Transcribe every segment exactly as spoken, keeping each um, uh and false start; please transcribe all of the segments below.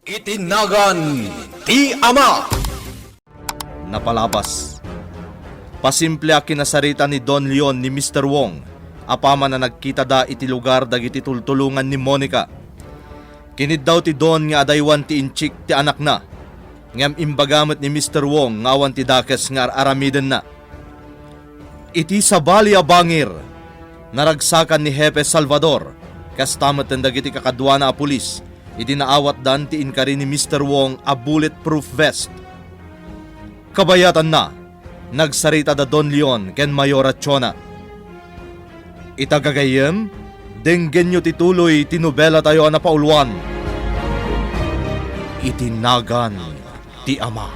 Iti nagan ti Ama. Napalabas. Pasimple a kinasarita ni Don Leon ni Mister Wong apaman a nagkitada iti lugar dagiti tultulongan ni Monica. Kiniddaw ti Don nga adaywan ti inchik ti anakna, ngem imbaga met ni Mister Wong nga awan ti dakes nga ar-aramidenna. Iti sabali a bangir, naragsakan ni Hepe Salvador, kasta met dagiti kakaduana a pulis, idi naawatdan ti inkari ni Mister Wong a bulletproof vest. Kabayatanna, nagsarita da Don Leon ken Mayora Chona. Ita gagayyem, denggenyo ti tuloy ti nobelatayo a napauluan, Iti Nagan ti Ama.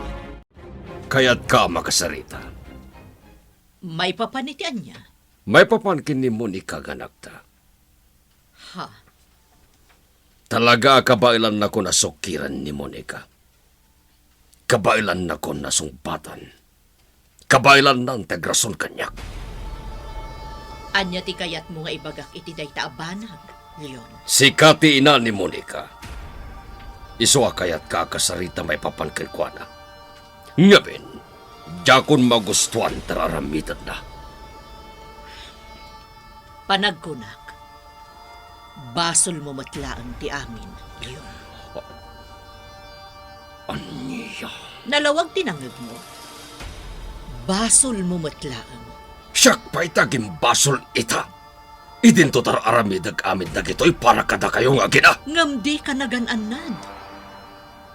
Kayatka a makasarita? Maipapan iti ania? Maipapan ken ni Monica nga anakta. Ha? Talaga a kabaelannakon a sukiren ni Monica. Kabaelannakon a sungbatan. Kabaelanna ti agrason kaniak. Ania ti kayatmo nga ibagak iti dayta a banag, Leon? Sika ti ina ni Monica. Isu a kayatka a kasarita maipapan kenkuana. Ngamin, diakon magustuan ti ar-aramidenna. Panagkunak, basolmo met laeng ti amin, Leon. Ania? Nalawag ti nangngegmo? Basolmo met laeng. Siak pay ti agimbasol ita. Idinto ti ar-aramidek amin dagitoy para kadakayo nga agina. Ngem dika nagan-annad.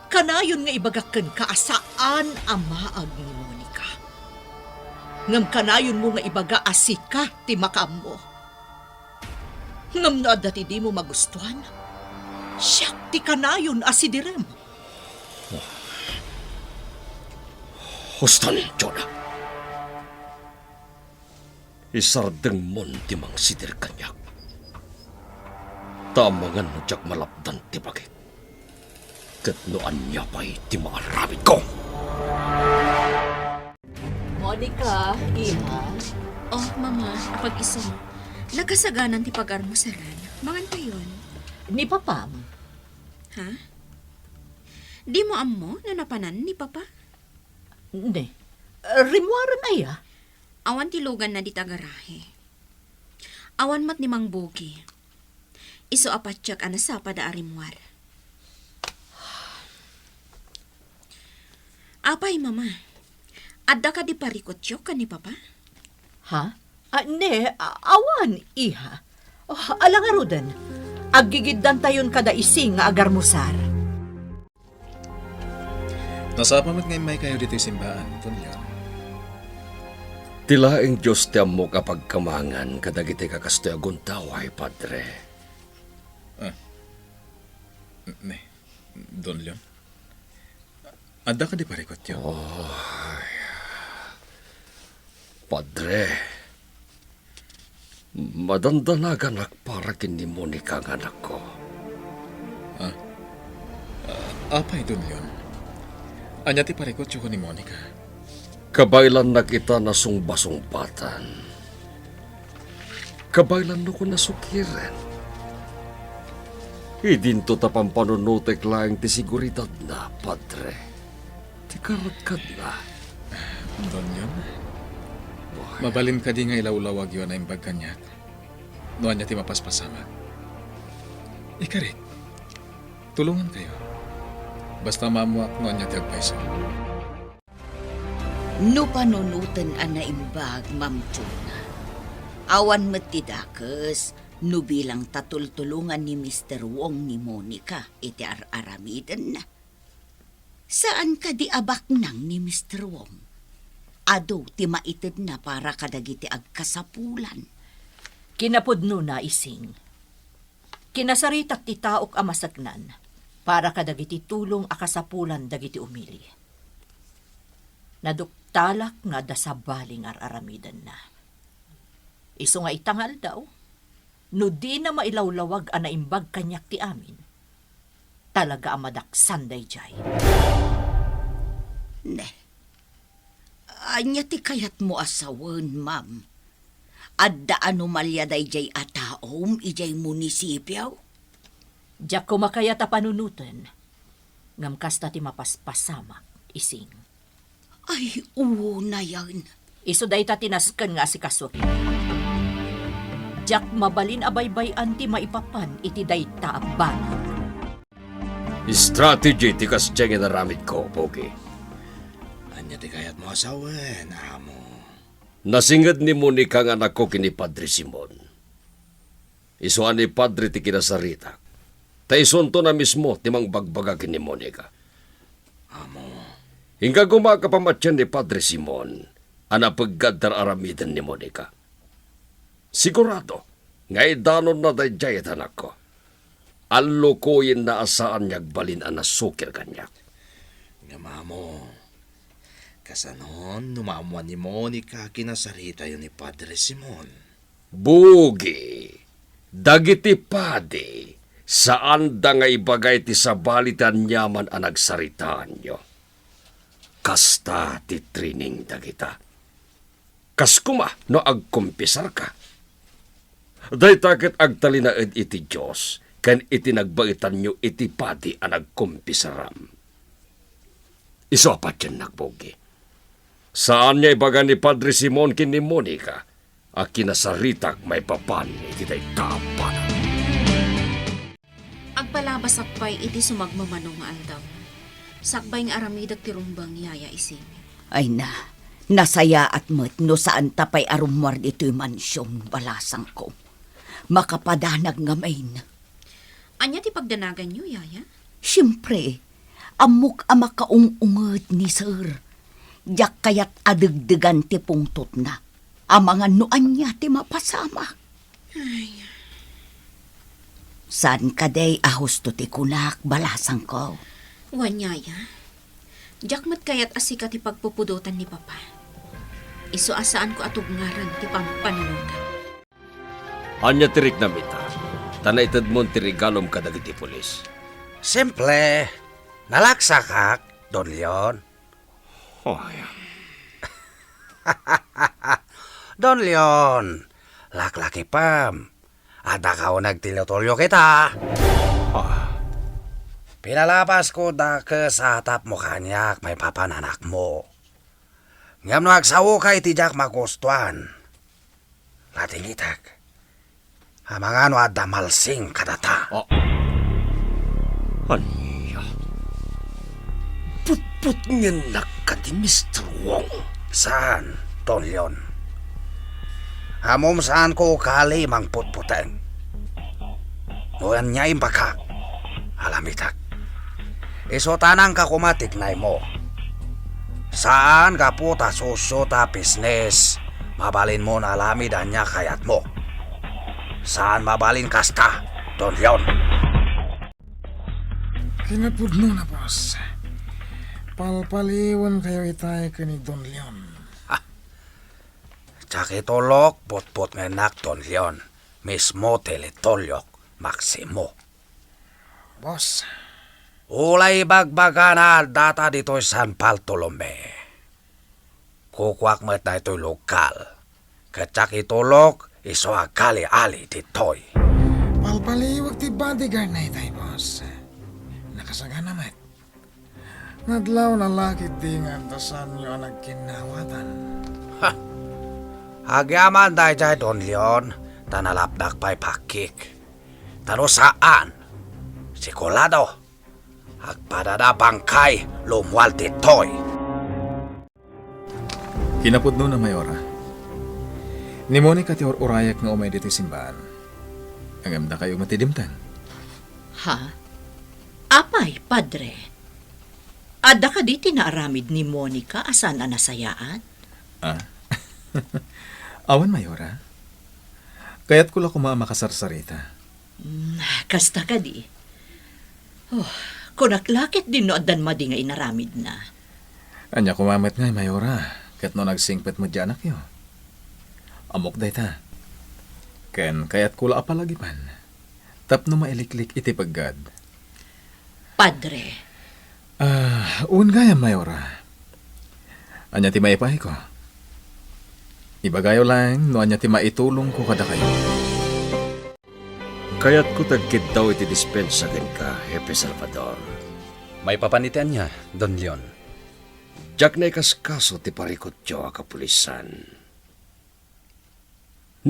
Kanayon nga ibagak kenka a saan a maag ni Monica. Ngem kanayonmo nga ibaga a sika ti makaammo. Ngem no adda ti dimo magustuan, siak ti kanayon a sidirem. Huston, Jonah. Isardengmon ti mangsidir kaniak. Ta amangan no diak malapdan ti bagik, ket no ania pay ti maaramidko. Monica, iha. Oh, Mama, apag-isu. Nakasaganan ti pag-armusaran. Mangan kayon. Ni Papam. Ha? Dimo ammo no napanan ni Papa? Ne. Rimmuaren aya? Awan ti luganna dita garahe. Awan met ni Mang Bugi. Isu a patiek a nasapa da a rimmuar. Apay, Mama? Adda kadi parikutyo ken ni Papa? Ha? Ah, ne, a-, awan, iha. Oh, ala ngaruden. Aggigiddantayon kada Ising nga agarmusar. Nasapa met nga immaykayo ditoy simbaan, Don Leon. Ti laeng Dios ti ammok a pagkamangan kadagiti kakastoy a guntaway, Padre. Ah. Ne, Don Leon? Adda kadi parikutyo? Oh, Padre, madandanaganak para ken ni Monica nga anakko. Ah? Ah, apay, Don Leon? Ania ti parikutyo ken ni Monica? Kabaelannak ita a sungbasungbatan. Kabaelannakon a sukiren. Idinto ta pampanunotek laeng ti seguridadna, Padre. Ti karadkadna. Don Leon, mabalin kadi nga ilawlawagyo a naimbag kaniak no ania ti mapaspasamak? Ikarik, tulongankayo. Basta maammoak no ania ti agpayso. No panunoten a naimbag, Ma'am Chona, awan met ti dakes no bilang ta tultulongan ni Mister Wong ni Monica iti ar-aramidenna. Saan kadi a baknang ni Mister Wong? Adu ti maitedna para kadagiti agkasapulan. Kinapudnona, Ising. Kinasaritak ti taok a masaknan para kadagiti tulong a kasapulan dagiti umili. Naduktalak nga adda sabali nga ar-aramidenna. Isu nga ita nga aldaw, no dina mailawlawag a naimbag kaniak ti amin, talaga a madaksan daydiay. Ne. Ania ti kayatmo a sawen, ma'am? Adda anomalia daydiay a taom idiay munisipio? Diak koma kayat a panunoten. Ngem kasta ti mapaspasamak, Ising. Ay, unayen. Isu dayta ti nasken nga asikasoak. Diak mabalin a baybay-an ti maipapan iti dayta a banag. Strategy ti kasdiay nga inaramidko, Pogi. Ania ti kayatmo a sawen, amo? Nasinged ni Monica nga anakko ken ni Padre Simon. Isu a ni Padre ti kinasaritak. Ta isuntona mismo ti mangbagbaga ken ni Monica. Amo. Inka koma a kapamatien ni Padre Simon a napeggad ti ar-aramiden ni Monica. Sigurado nga idanonna daydiay iti anakko. Allukoyenna a saan nga agbalin a nasukir kaniak. Ngem amo, kasanon no maammuan ni Monica a kinasaritayo ni Padre Simon? Bugi, dagiti padi, saanda nga ibaga iti sabali ti aniaman a nagsaritaanyo. Kasta ti training dagita. Kas koma no agkumpisarka. Dayta ket agtalinaed iti Dios ken iti nagbaetanyo iti padi a nagkumpisaram. Isu a patiennak, Pogi. Saan nga ibaga ni Padre Simon ken ni Monica a kinasaritak maipapan iti dayta a banag. Agpalabasak pay iti sumagmamano nga aldaw. Sakbay nga aramidek ti rumbeng, Yaya Ising. Ay na, nasayaat met no saanta pay a rummuar ditoy mansion, balasangko. Makapadanag ngamin. Ania ti pagdanaganyo, Yaya? Siempre, ammok a makaung-unget ni Sir. Diak kayat a degdegan ti pungtotna. Amangan no ania ti mapasamak. Ay. Saan kadi a husto ti kunak, balasangko? Wen, Yaya. Diak met kayat a sika ti pagpupudotan ni Papa. Isu a saanko a tubngaran ti pampanunotam. Ania ti riknam ita? Ta naitedmon ti regalom kadagiti pulis. Simple. Nalaksakak, Don Leon. Ay. Don Leon, laklakipem. Adda ka uneg ti lotolyo kita. Ah. Pinalabasko dakes a tapno kaniak maipapan anakmo. Ngem no agsaoka iti diak magustuan, latingitek. Amangan no adda malsing kadata. Ah. Ania? Putputngennak kadi, Mister Wong? Saan, Don Leon. Ammom saanko ukali mangputputeng. No ania imbagak, alamitek. Isu tanangka koma ti iknaymo. Saan gapu ta sosio ta bisnes, mabalinmon alamid ania kayatmo. Saan mabalin kasta, Don Leon. Kinapudnona, boss. Palpaliwenkayo itay ken ni Don Leon. Ha! Diak itulok, putputngennak, Don Leon. Mismo ti litolyok, Maximo. Boss. Ulay ibagbagana addata ditoy San Bartolome. Kukuak met daytoy lokal. Ket diak itulok isu a gali-ali ditoy. Palpaliwek ti bodyguard na itay, boss. Nakasagana met. Nadlawna la ketdi nga adda saanyo a nagkinnawatan. Ha! Agyaman daydiay, Don Leon, ta nalapdak pay pakkik. Ta no saan, sigurado, agpadada bangkay lumual ditoy. Kinapudnona, Mayora. Ni Monica ti ur-urayek nga umay ditoy simbaan. Ngem dakayo met ti dimteng. Ha? Apay, Padre? Adda kadi ti naaramid ni Monica a saan a nasayaat? Ah? Awan, Mayora. Kayatko la koma a makasarsarita. Mm, kasta kadi. Oh, kunak la ketdin no addan madi nga inaramidna. Ania koma met ngay, Mayora, ket no nagsingpet met diay anakyo? Ammok dayta. Ken kayatko la a palagipan tapno mailiklik iti peggad. Padre. Ah, wen gayam, Mayora. Ania ti maipaayko? Ibagayo laeng no ania ti maitulongko kadakayo. Kayatko ti agkiddaw iti dispensa kenka, Hepe Salvador. Maipapan iti ania, Don Leon? Diak naikaskaso ti parikutyo a kapulisan.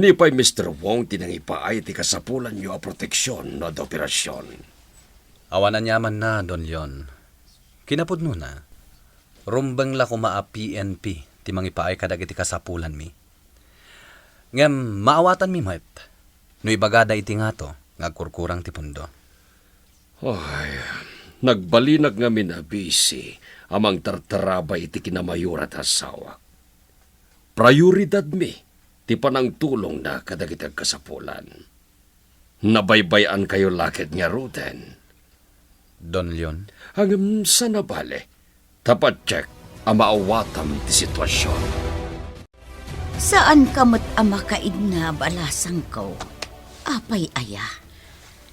Ni pay Mister Wong ti nangipaay ti kasapulanyo a proteksion no adda operasion. Awan aniamanna, Don Leon. Kinapudnona, rumbeng la koma a P N P ti mangipaay kadagiti kasapulanmi. Ngem maawatanmi met no ibagada iti ngato nga agkurkurang ti pundo. Ay, nagbalinak ngamin a busy a mangtartarabay iti kinamayoran ti asawak. Prioridadmi ti panangtulongna kadagiti agkasapulan. Nabaybay-ankayo la ket ngaruden. Don Leon? Ngem saan a bale, ta patiek a maawatam ti situasion. Saanka met a makaidna, balasangko. Apay aya?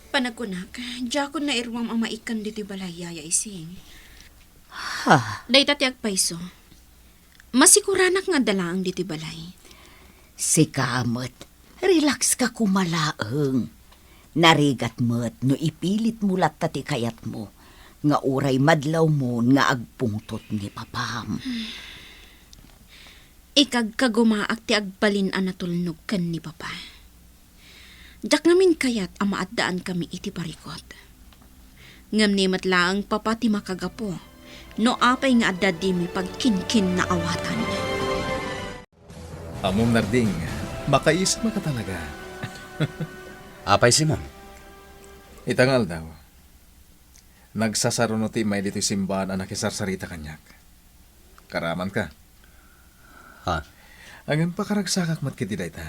Panagkunak, diakon nairuam a maikkan ditoy balay, Yaya Ising. Ha? Dayta ti agpayso. Masiguranak nga adda laeng ditoy balay. Sika met, relax ka koma laeng. Narigat met no ipilitmo latta ti kayatmo, nga uray madlawmon nga agpungtot ni papam. Ikagkagumaak ti agbalin a natulnog ken ni Papa. Diak ngamin kayat a maaddaankami iti parikut. Ngem ni met laeng, Papa, ti makagapu no apay nga adda dimi pagkinkinnaawatan. Ammom, Narding, makaisip ka talaga. Apay, Simon? Ita nga aldaw, nagsasaruno ti immay ditoy simbaan a nakisarsarita kaniak. Karamanka. Ha? Ngem pakaragsakak met ketdi dayta.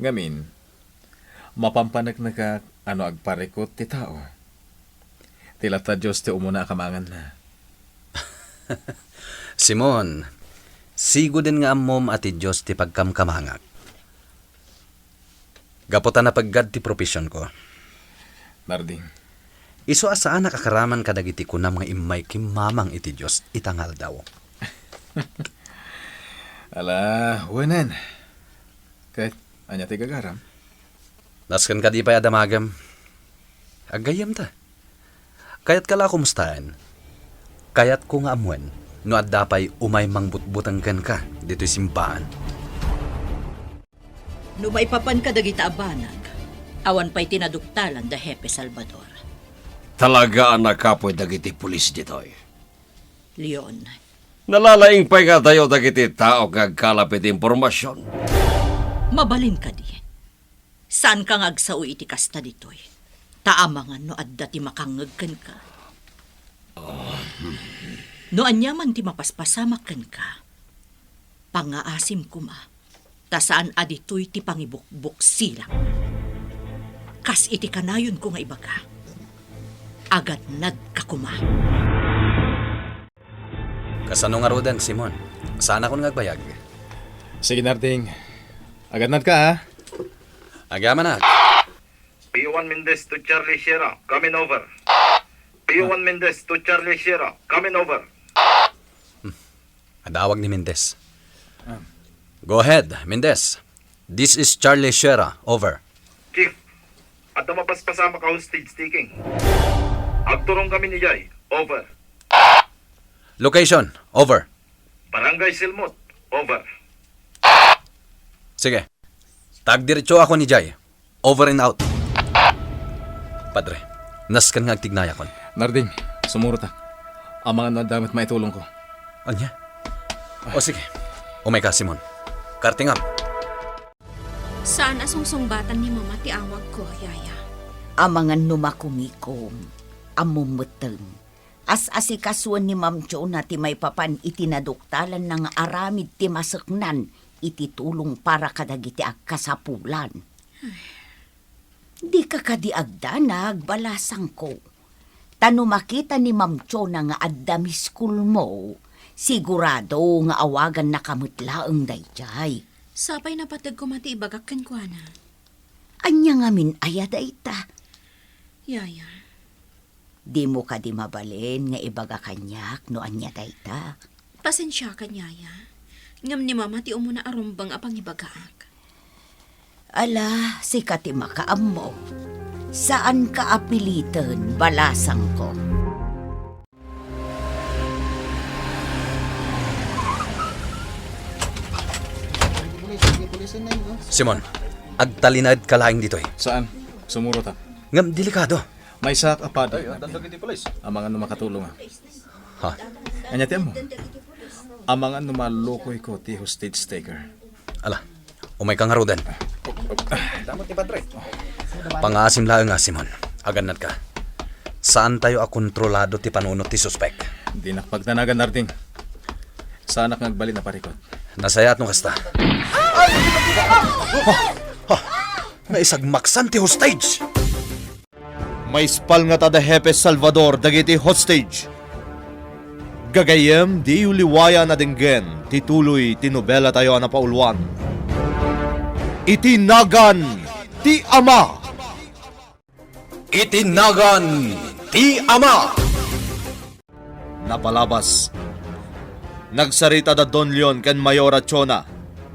Ngamin, mapampaneknekak a no agparikut ti tao, ti latta Dios ti umuna a kamanganna. Simon, siguden nga ammom a ti Dios ti pagkamkamangak. Gapu ta napeggad ti profesionko. Narding. Isu a saanak a karaman kadagiti kunam nga immay kimmamang iti Dios ita nga aldaw. Ala, wenen. Ket, ania ti gagaram? Nasken kadi pay a damagem. Aggayyemta. Kayatka la a kumustaen. Kayatko nga ammuen no adda pay umay mangbutbuteng kenka ditoy simbaan. No maipapan kadagita a banag, awan pay ti naduktalan da Hepe Salvador. Talaga a nakapuy dagiti pulis ditoy. Leon. Nalalaing pay nga adayo dagiti tao nga agkalap iti impormasion. Mabalin kadi. Saanka nga agsao iti kasta ditoy. Ta amangan no adda ti makangngeg kenka. No aniaman ti mapaspasamak kenka, pangngaasim koma, ta saan a ditoy ti pangibukbuksilak. Kas iti kanayonko nga ibaga, agadnadka koma. Kasano ngaruden, Simon? Saanakon nga agbayag? Sige, Narding. Agadnadka, ha? Agyamanak. P O one Mendez to Charlie Sierra, coming over. P O one Mendez to Charlie Sierra, coming over. Adawag ni Mendez. Ah. Go ahead, Mendez. This is Charlie Sierra. Over. Chief, adda mapaspasamak a hostage taking. Agturongkami idiay. Over. Location. Over. Barangay Silmot. Over. Sige. Tagdiretsoakon idiay. Over and out. Padre, nasken nga agtignayakon. Narding, sumurotak. Amangan no adda met maitulongko. Ania? O sige. Umayka, Simon. Kartingam. Saan a sungsungbatan ni Mama ti awagko, Yaya. Amangan no makumikom, ammom metten. As-asikasuen ni Ma'am Chona ti maipapan iti naduktalanna nga aramid ti maseknan iti tulong para kadagiti agkasapulan. Dika kadi agdanag, balasangko. Ta no makita ni Ma'am Chona nga adda miskolmo, sigurado nga awagannaka met laeng daydiay. Sapay napateg koma ti ibagak kenkuana. Ania ngamin aya dayta? Yaya. Dimo kadi mabalin nga ibaga kaniak no ania dayta? Pasensiakan, Yaya. Ngem ni Mama ti umuna a rumbeng a pangibagaak. Ala, sika ti makaammo. Saanka a piliten, balasangko. Simon, agtalinaedka laeng ditoy. Saan? Sumurot, ha? Ngem delikado. Maysaak a padi. Amangan no makatulongak. Ha? Ania ti ammom? Amangan no mallukoyko ti hostage taker. Ala, umayka ngaruden. Pangaasim laeng, a, Simon. Agannadka. Saantayo a kontrolado ti panunot ti suspek. Dinak pagdanagan, Narding. Saanak nga agbalin a parikut. Nasayaat no kasta. Ha? Ha? Naisagmaksan ti hostage! Maispalnget a da Hepe Salvador dagiti hostage. Gagayyem, diyo liwayan a denggen ti tuloy ti nobelatayo a napauluan, Iti Nagan ti Ama. Iti Nagan ti Ama. Napalabas. Nagsarita da Don Leon ken Mayora Chona,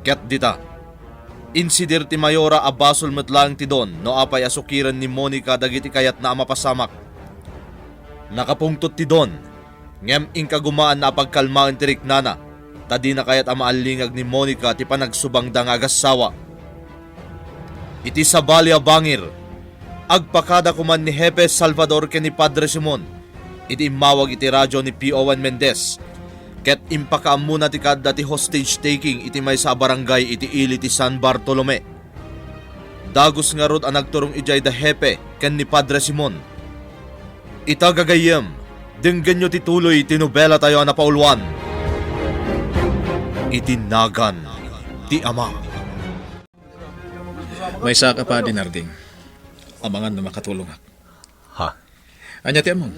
ket dita, insidir ti Mayora a basol met laeng ti Don no apay a sukiren ni Monica dagiti kayatna a mapasamak. Nakapungtot ti Don, ngem inkagumaanna a pagkalmaen ti riknana, ta dina kayat a maallingag ni Monica ti panagsubangda nga agassawa. Iti sabali a bangir, agpakada koman ni Hepe Salvador ken ni Padre Simon iti immawag iti radio ni P O N Mendez, ket impakaammona ti kaadda ti hostage taking iti maysa a barangay iti ili ti San Bartolome. Dagus ngarud a nagturong idiay da Hepe ken ni Padre Simon. Ita, gagayyem, denggenyo ti tuloy ti nobelatayo a napauluan, Iti Nagan ti Ama. Maysaak a padi, Narding. Amangan no makatulongak. Ha? Ania ti ammom?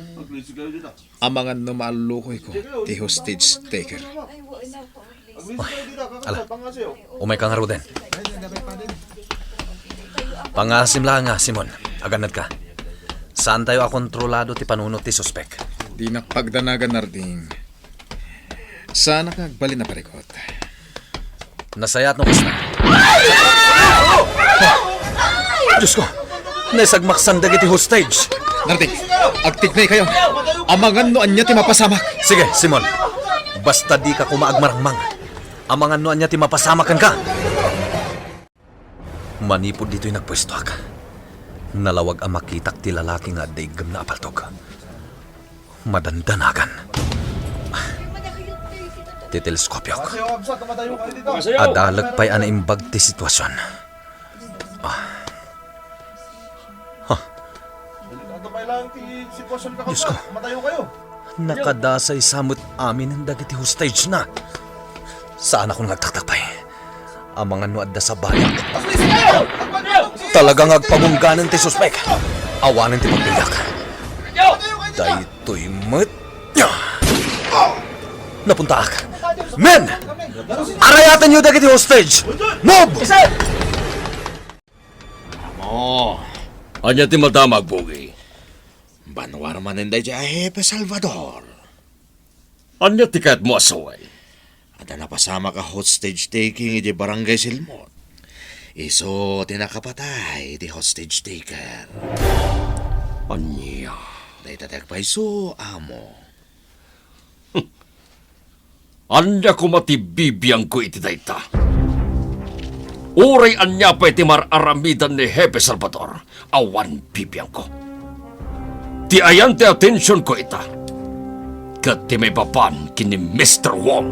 Amangan no maallukoyko ti hostage taker. Ala, umayka ngaruden. Pangaasim laeng, a, Simon. Agannadka. Saantayo a kontrolado ti panunot ti suspek. Dinak pagdanagan, Narding. Saanak nga agbalin a parikut. Nasayaat no kasta. Diosko, naisagmaksan dagiti hostage. Narding, agtignaykayo. Amangan no ania ti mapasamak. Sige, Simon. Basta dika koma agmarangmang. Amangan no ania ti mapasamak kenka. Manipud ditoy nagpuestoak, nalawag a makitak ti lalaki nga adda iggemna a paltog. Madandanagan. Ti teleskopiok. Adalek pay a naimbag ti situasion. Ah. Ha. Diosko, nakadasaysa met amin dagiti hostage na. Saanakon nga agtaktak pay. Amangan no adda sabali. Talaga nga agpabungganen ti suspek. Awanen ti pagpiliak. Daytoy met. Napuntaak. Men! Arayatenyo dagiti hostage! Move! Amo, ania ti madamag, Bugi? Banwar manen daydiay a Hepe Salvador. Ania ti kayatmo a sawen? Adda napasamak a hostage taking idiay Barangay Silmot. Isu ti nakapatay iti hostage taker. Ania? Dayta ti agpayso, amo. Ania koma ti bibiangko iti dayta? Uray ania pay ti mar-aramidan ni Hepe Salvador, awan bibiangko. Ti ayan ti atensionko ita, ket ti maipapan ken ni Mister Wong.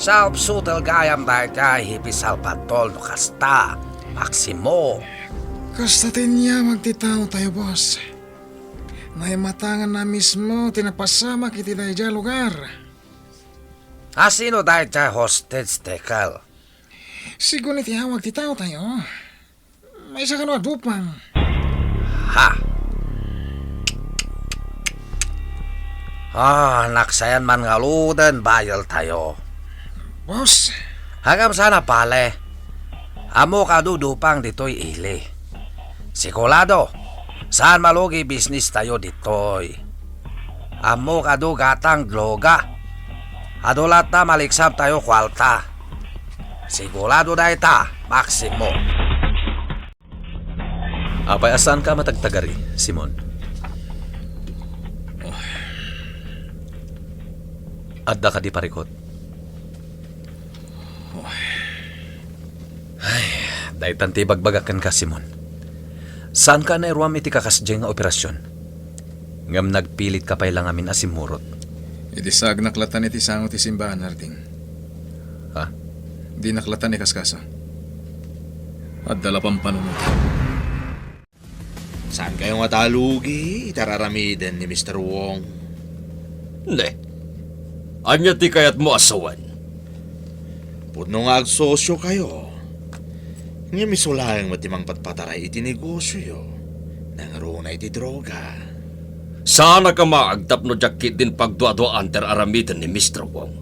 Saupsutel gayam dayta, Hepe Salvador, no kasta, Maximo. Kasta ti inyamag ti taotayo, boss. Naimatanganna a mismo ti napasamak iti daydiay a lugar. A sino daydiay hostage taker? Sigun iti awag ti taotayo, maysa kano a dupang. Ha? Ah, naksayan man ngaruden bayeltayo. Boss. Agam sana pale. Ammok adu dupang ditoy ili. Sigurado, saan malugi bisnistayo ditoy. Ammok adu gatang droga. Adu latta maliksabtayo kuarta. Sigurado dayta, Maximo. Apay a saanka a matagtagari, Simon? Adda kadi parikut? Ay, daytan ti ibagbagak kenka, Simon. Saanka a nairuam iti kakasdiay nga operasion. Ngem nagpilitka pay la ngamin a simmurot. Idi saagnak latan iti sango ti simbaan, Harding. Ha? Dinak latan ikaskaso. Adda la pampanunotan. Saankayo ngata a lugi iti ar-aramiden ni Mister Wong? Ne, ania ti kayatmo a sawen? Pudno nga agsosiokayo, ngem isu laeng met ti mangpatpataray iti negosioyo, nangruna iti droga. Saanak a maag tapno diak ketdin pagduaduaan ti ar-aramiden ni Mister Wong.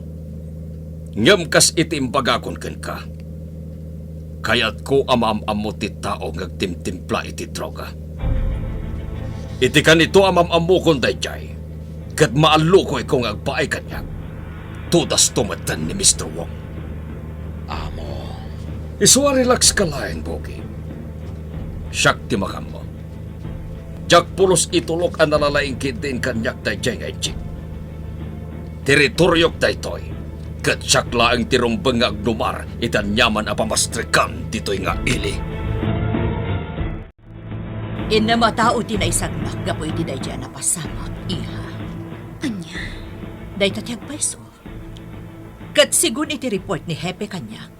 Ngem kas iti imbagakon kenka, kayatko a maam-ammo ti tao nga agtimtimpla iti droga. Iti kanito a maam-ammokon daydiay, ket maallukoyko nga agpaay kaniak, todasto metten ni Mister Wong. Amo. Isu a relax ka laeng, Bogi. Siak ti makaammo. Diak pulos itulok a nalalaing ketdin kaniak daydiay nga injik. Teritoriok daytoy, ket siak laeng ti rumbeng nga agnumar iti aniaman a pamastrekan ditoy nga ili. Innem a tao ti naisagmak gapu iti daydiay a napasamak, iha. Ania? Dayta ti agpayso. Ket segun iti report ni Hepe kaniak,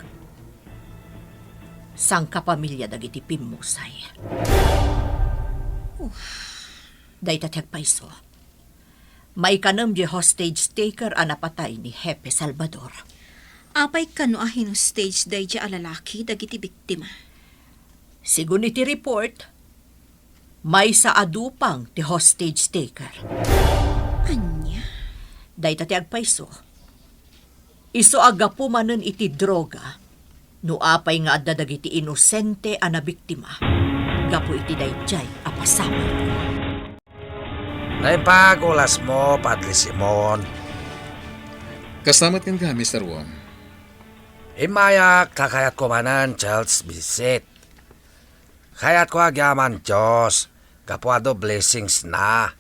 sangkapamilya dagiti pimmusay. Dayta ti agpayso. Maikanem diay hostage taker a napatay ni Hepe Salvador. Apay kano a hin-hostage daydiay a lalaki dagiti biktima? Segun iti report, maysa a dupang ti hostage taker. Ania? Dayta ti agpayso. Isu a gapu manen iti droga, no apay nga adda dagiti inosente a nabiktima gapu iti daydiay a pasamak. Naimbag olasmo, Padre Simon. Kasta met kenka, Mister Wong. Immayak ta kayatko manen ti health visit. Kayatko agyaman Dios gapu adu blessingsna.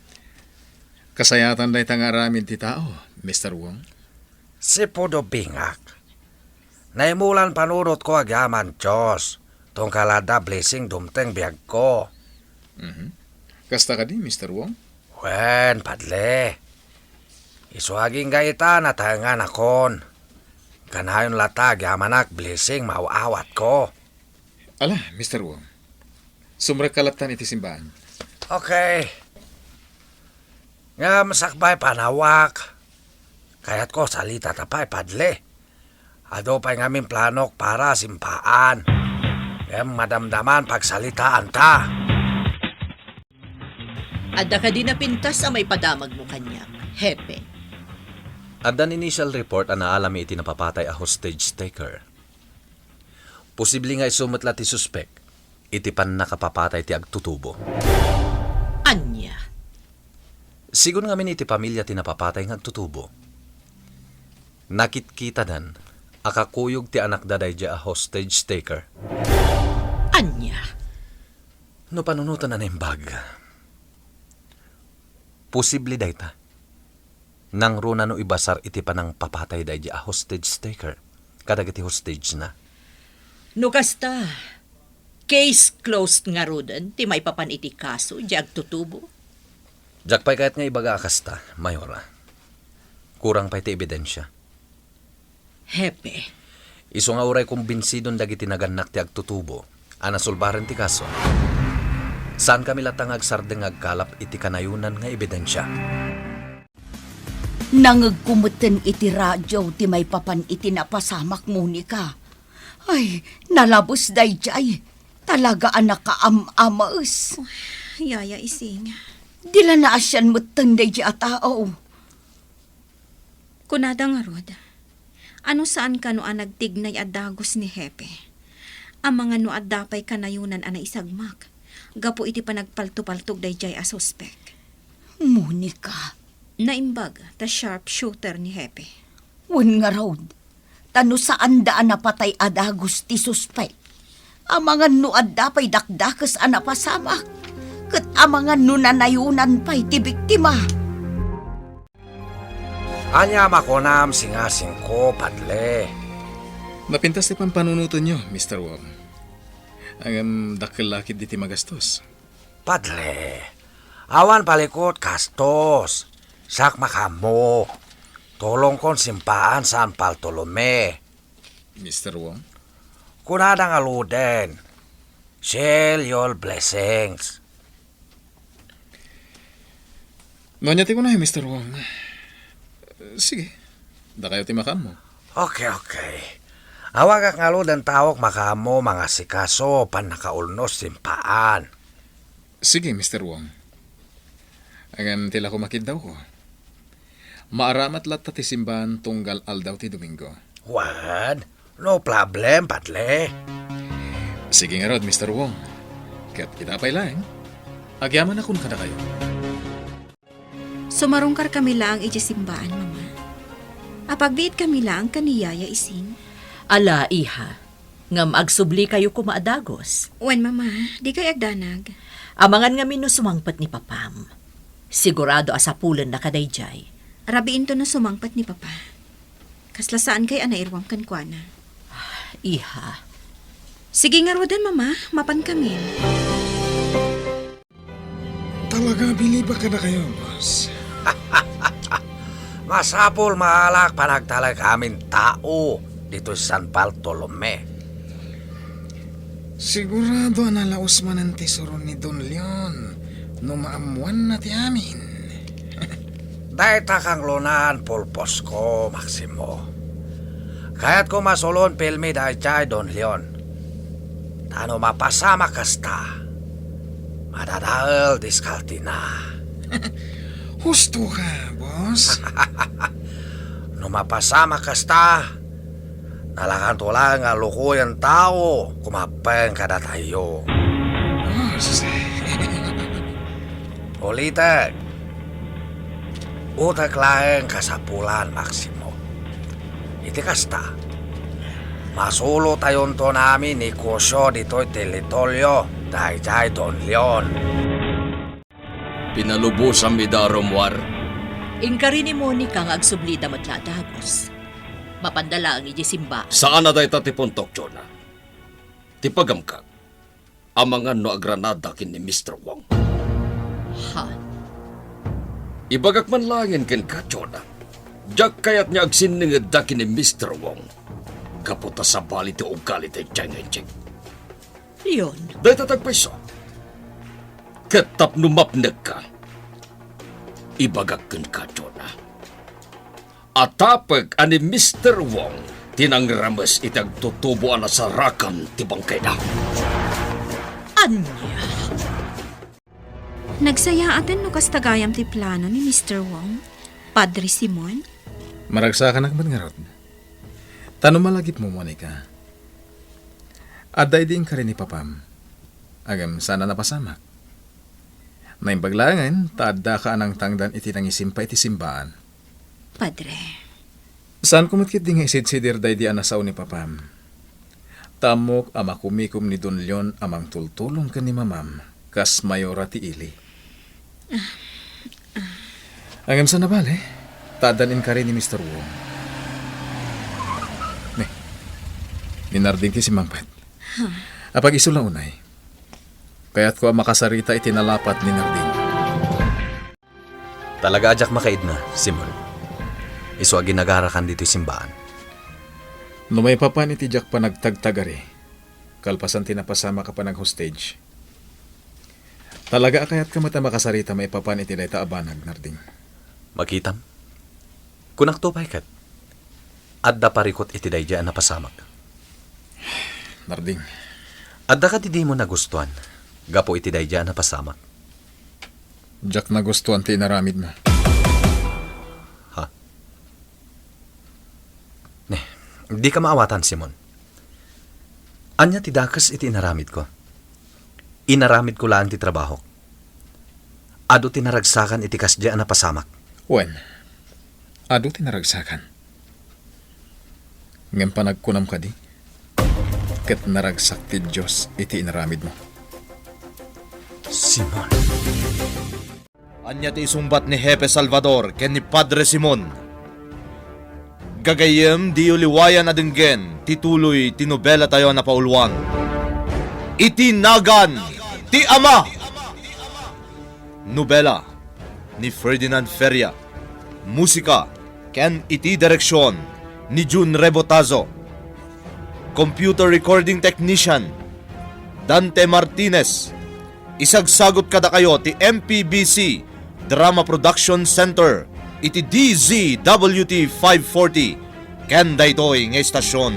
Kasayatan dayta nga aramid ti tao, Mister Wong. Sipudo bingak. Naimulan panunotko agyaman Dios, tunggal adda blessing dumteng biagko. Mhm. Kasta kadi, Mister Wong? Wen, Padre. Isu agingga ita nataenganakon. Kanayon latta agyamanak blessing maaw-awatko. Ala, Mister Wong. Sumrekka lattan iti simbaan. Okay. Ngem sakbay panawak, kayatko salitata pay, Padre. Adu pay ngamin planok para simbaan. Ngem madamdaman pagsalitaanta. Adda kadi napintas a maipadamagmo kaniak, Hepe? Addan initial report a naalami iti napapatay a hostage taker. Posible nga isu met la ti suspek iti pannakapapatay ti agtutubo. Ania? Sigun ngamin iti pamilia ti napapatay nga agtutubo, nakitkitadan a kakuyog ti anakda daydiay a hostage taker. Ania? No panunoten a naimbag, posible dayta. Nangruna no ibasar iti panangpapatay daydiay a hostage taker kadagiti hostage-na. No kasta, case closed ngaruden ti maipapan iti kaso diay agtutubo? Diak pay kayat nga ibaga a kasta, Mayora. Kurang pay ti ebidensia. Hepe. Isu nga uray kumbinsidon dagiti nagannak ti agtutubo a nasulbaren ti kaso, saankami latta nga agsardeng nga agkalap iti kanayonan nga ebidensia. Nangegko metten iti radio ti maipapan iti napasamak, Monica. Ay, nalabes daydiay. Talaga a nakaam-ames. Yaya Ising. Di la naasian metten daydiay a tao. Kunada ngarud, ano saan kano a nagtignay a dagus ni Hepe? Amangan no adda pay kanayonan a naisagmak gapu iti panagpaltopaltog daydiay a suspek. Monica. Naimbag ta sharpshooter ni Hepe. Wen ngarud, ta no saanda a napatay a dagus ti suspek, amangan no adda pay dakdakes a napasamak, ket amangan no nanayonan pay ti biktima. Ania makunam singasingko, Padre? Napintas ti pampanunotenyo, Mister Wong. Ngem dakkel la ketdi ti magastos. Padre, awan palikut gastos. Siak makaammo. Tulongkon Simbahan San Bartolome. Mister Wong? Kunada ngaruden, "Share your blessings." No ania ti kunam, Mister Wong. Sige, dakayo ti makaammo. Okay, okay. Awagak ngaruden taok makaammo mangasikaso pannakaulnos Simbahan. Sige, Mister Wong. Ngem ti la koma kiddawko, maaramat latta ti simbahan tunggal aldaw ti Domingo. Wen, no problem, Padre. Sige ngarud, Mister Wong. Ket ita pay laeng, agyamanak kadakayo. Sumarungkarkami laeng idiay simbaan, Mama. Apagbiitkami laeng ken ni Yaya isin. Ala, iha. Ngem agsublikayo koma a dagus. Wen, Mama, dikay agdanag. Amangan ngamin no sumangpet ni Papam. Sigurado a sapulenna kadaydiay. Rabiinto no sumangpet ni Papa. Kasla saankay a nairuam kenkuana. Iha. Sige ngaruden, Mama, mapankamin. Talaga, bilibak kadakayo, boss. Masapul, maala, panagtalek amin tao ditoy San Bartolome. Sigurado a nalaus manen ti suron ni Don Leon no maammoanna ti amin. Dayta kangrunan pulposko, Maximo. Kayatko masulon pilmi daydiay Don Leon. Ta no mapasamak kasta, madadael diskaltina. Husto ka, boss. No mapasamak kasta, nalakanto laeng a lukoyen tao kumappeng kadatayo. Boss. Ulitek, utek laeng kasapulan, Maximo. Iti kasta, masulotayonto amin ni Cosio ditoy teritorio daydiay Don Leon. Pinalubosam ida a rummuar. Inkari ni Monica nga agsublida met la a dagus. Mapanda laeng idiay simba. Saan a dayta ti puntok, Jonah. Ti pagamkak, amangan no agranada ken ni Mister Wong. Ha? Ibagak man laengen kenka, Jonah. Diak kayat nga agsinningedda ken ni Mister Wong. Gapu ta sabali ti ugali daydiay nga injek. Leon. Dayta ti agpayso. Ket tapno mapnekka, ibagak kenka, Jonah. Atapek a ni Mister Wong ti nangrames iti agtutubo a nasarakan ti bangkayna. Ania? Nagsayaaten no kasta gayam ti plano ni Mister Wong, Padre Simon? Maragsakanak met ngarud. Ta no malagipmo, Monica, adda idi inkari ni Papam. Ngem saan a napasamak. Naimbag laengen ta addaka a nangtangdan iti nangisimpa iti simbaan. Padre. Saanko met ketdi nga isidsidir daydi a nasao ni Papam. Ta ammok a makumikom ni Don Leon a mangtultulong ken ni Mamam kas mayora ti ili. Ngem saan a bale, ta addan inkari ni Mister Wong. Ne, ni Narding ti simmangpet. Apag-isu la unay. Kayatko a makasarita iti nalapat ni Narding. Talaga a diak makaidna, Simon. Isu a ginagarakan ditoy simbaan. No maipapan iti diak panagtagtagari, kalpasan ti napasamak a panag-hostage, talaga a kayatka met a makasarita maipapan iti dayta a banag, Narding. Makitam? Kunakto pay ket, adda parikut iti daydiay a napasamak. Narding. Adda kadi dimo nagustuan gapu iti daydiay a napasamak? Diak nagustuan ti inaramidmo. Ha? Ne, dika maawatan, Simon. Ania ti dakes iti inaramidko? Inaramidko laeng ti trabahok. Adu ti naragsakan iti kasdiay a napasamak. Wen, adu ti naragsakan. Ngem panagkunam kadi, ket naragsak ti Dios iti inaramidmo. Simon. Ania ti isungbat ni Hepe Salvador ken ni Padre Simon? Gagayyem, diyo liwayan a denggen ti tuloy ti nobelatayo a napauluan, Iti Nagan ti Ama. Nobela ni Ferdinand Feria. Musika ken iti direksion ni Jun Rebotazo. Computer recording technician, Dante Martinez. Isagsagut kadakayo ti M P B C Drama Production Center iti D Z W T five forty ken daytoy nga istasion.